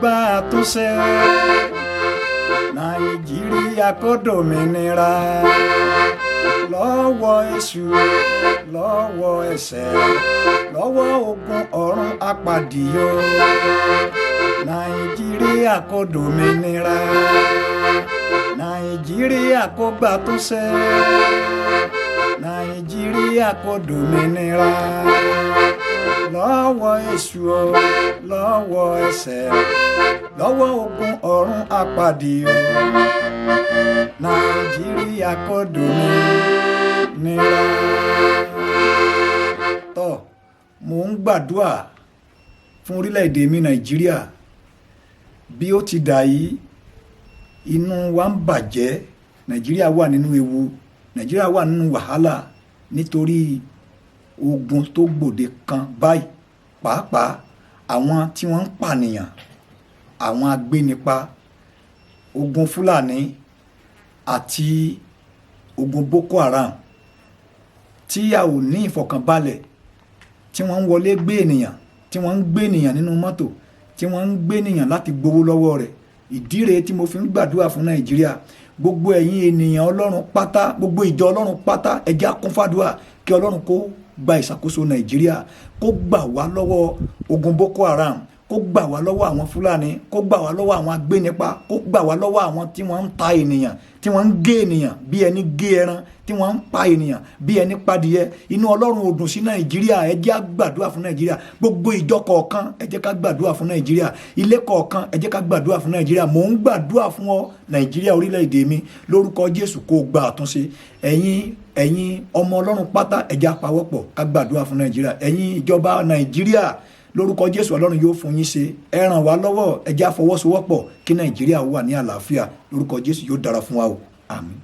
gba àtúnṣe, Nàìjíríà kó dòmìnira lọ́wọ́ èṣù, lọ́wọ́ ẹ̀ṣẹ̀, lọ́wọ́ ogun ọ̀run apàdìyọ. Nàìjíríà kó dòmìnira, Nàìjíríà kó gbàtúnṣe, Nàìjíríà kó dòmìnira lọ́wọ́ èṣù o, lọ́wọ́ ẹ̀ṣẹ̀, lọ́wọ́ ogun ọ̀run apàdìyọ. Nàìjíríà kó dòmìnira. Tọ́ mò ń gbàdúrà fún orílẹ̀-èdè mi Nàìjíríà. Bí ó ti dà yìí, inú wa ń bàjẹ́. Nàìjíríà wà nínú ewu, Nàìjíríà wà nínú wàhálà nítorí ogun tó gbòde kan báyìí, pàápàá àwọn tí wọ́n ń pànìyàn, àwọn agbénipa, ogun Fúlàní àti ogun Boko Haram, tí a ò ní ìfọ̀kànbalẹ̀, tí wọ́n ń wọlé gbé ènìyàn, tí wọ́n ń gbé ènìyàn nínú mọ́tò, tí wọ́n ń gbé ènìyàn láti gbowó lọ́wọ́ rẹ̀. Ìdí rèé tí mo fi ń gbàdúrà fún Nàìjíríà. Gbogbo ẹ̀yin ènìyàn Ọlọ́run pátá, gbogbo ìjọ Ọlọ́run pátá, ẹ jẹ́ á kún fàdúrà kí Ọlọ́run kó gba ìṣàkóso Nàìjíríà, kó gbà wá lọ́wọ́ ogun Boko Haram, kó gbà wá lọ́wọ́ àwọn Fúlàní, kó gbà wá lọ́wọ́ àwọn agbénipa, kó gbà wá lọ́wọ́ àwọn tí wọ́n ń ta ènìyàn, tí wọ́n ń gé ènìyàn bí ẹni gé ẹran, tí wọ́n ń pa ènìyàn bí ẹni padìyẹ. Inú Ọlọ́run ò dùn sí Nàìjíríà. Ẹ jẹ́ á gbàdúrà fún Nàìjíríà. Gbogbo ìjọ kọ̀ọ̀kan, ẹ jẹ́ ká gbàdúrà fún Nàìjíríà. Ilé kọ̀ọ̀kan, ẹ jẹ́ ká gbàdúrà fún Nàìjíríà. Mò ń gbàdúrà fún ọ, Nàìjíríà, orílẹ̀-èdè mi, lórúkọ Jésù, kó gba àtúnṣe. Ẹ̀yin ọmọ Ọlọ́run pátá, ẹ jẹ́ á pawọ́pọ̀ ká gbàdúrà fún Nàìjíríà. Ẹ̀yin ìjọba Nàìjíríà, lórúkọ Jésù, Ọlọ́run yóò fún yín ṣe. Ẹ ràn wá lọ́wọ́, ẹ jẹ́ á fọwọ́sowọ́pọ̀ kí Nàìjíríà wà ní àlàáfíà. Lórúkọ Jésù, yóò dára fún wa o. Àmín.